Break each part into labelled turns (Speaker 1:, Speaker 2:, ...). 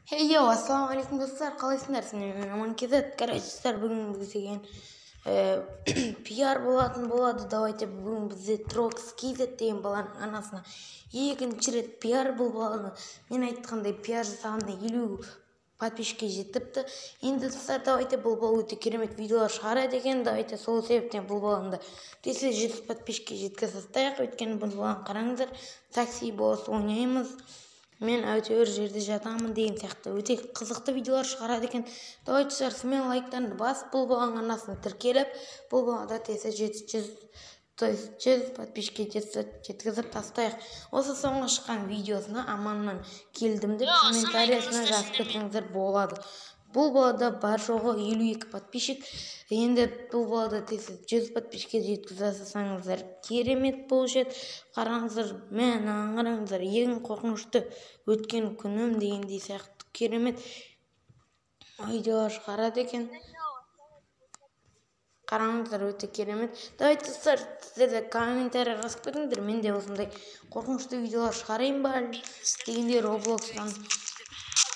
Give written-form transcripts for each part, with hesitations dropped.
Speaker 1: Хей, йоу, ассалаумағалейкум, достар, қалайсыңдар? Сіздермен Аман KZ. Короче, достар, бүгін біз деген пиар болатын болады. Давайте, бүгін бізде Трокс KZ деген баланың анасына екінші рет пиар. Бұл баланы мен айтқандай пиар жасағанда 50 подписчикке жетіпті. Енді, достар, давайте, бұл бала өте керемет видеолар шығарады екен. Давайте, сол себептен бұл баланы да тез 100 подписчикке жеткізе тастайық. Өйткені бұл баланы қараңыздар, такси босс ойнаймыз, мен әйтеуір жерде жатамын деген сияқты өте қызықты видеолар шығарады екен. Давайте, достар, смело лайктарыңды басып, бұл баланың арнасына тіркеліп, бұл балада тез 700, то есть 100 подписчикке жеткізіп тастайық. Осы соңғы шыққан видеосына «Аманнан келдім» деп комментариясына жазып кетсеңіздер болады. Бұл балада бар жоғы 52 подписчик. Енді бұл балада тез 100 подписчикке жеткізе салсаңыздар, керемет болушы еді. Қараңыздар, мә, мынаған қараңыздар, «Ең қорқынышты өткен күнім» дегендей сияқты керемет видеолар шығарады екен. Қараңыздар, өте керемет. Давайте, достар, сіздер де комментарий жазып кетіңдер, мен де осындай қорқынышты видеолар шығарайын ба дегендей Роблокстан.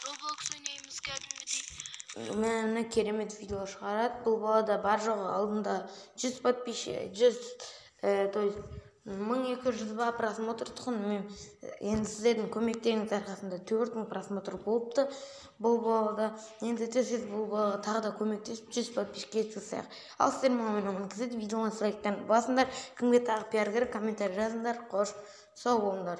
Speaker 2: Roblox ойнаймыз кәдімгідей.
Speaker 1: Міне, керемет видео шығарады. Бұл балада бар жоғы алдында 100 подписчик, 100, то есть 1200 ба просмотр тұғын. Мен енді сіздердің көмектеріңіз арқасында 4000 просмотр болыпты бұл балада. Енді тез бұл балаға тағы да көмектесіп, 100 подписчикке жеткізсек. Ал сіздер маған видеоны лайктан басыңдар. Кімге тағы пиар керек, комментарий жазыңдар. Қош, сау болыңдар.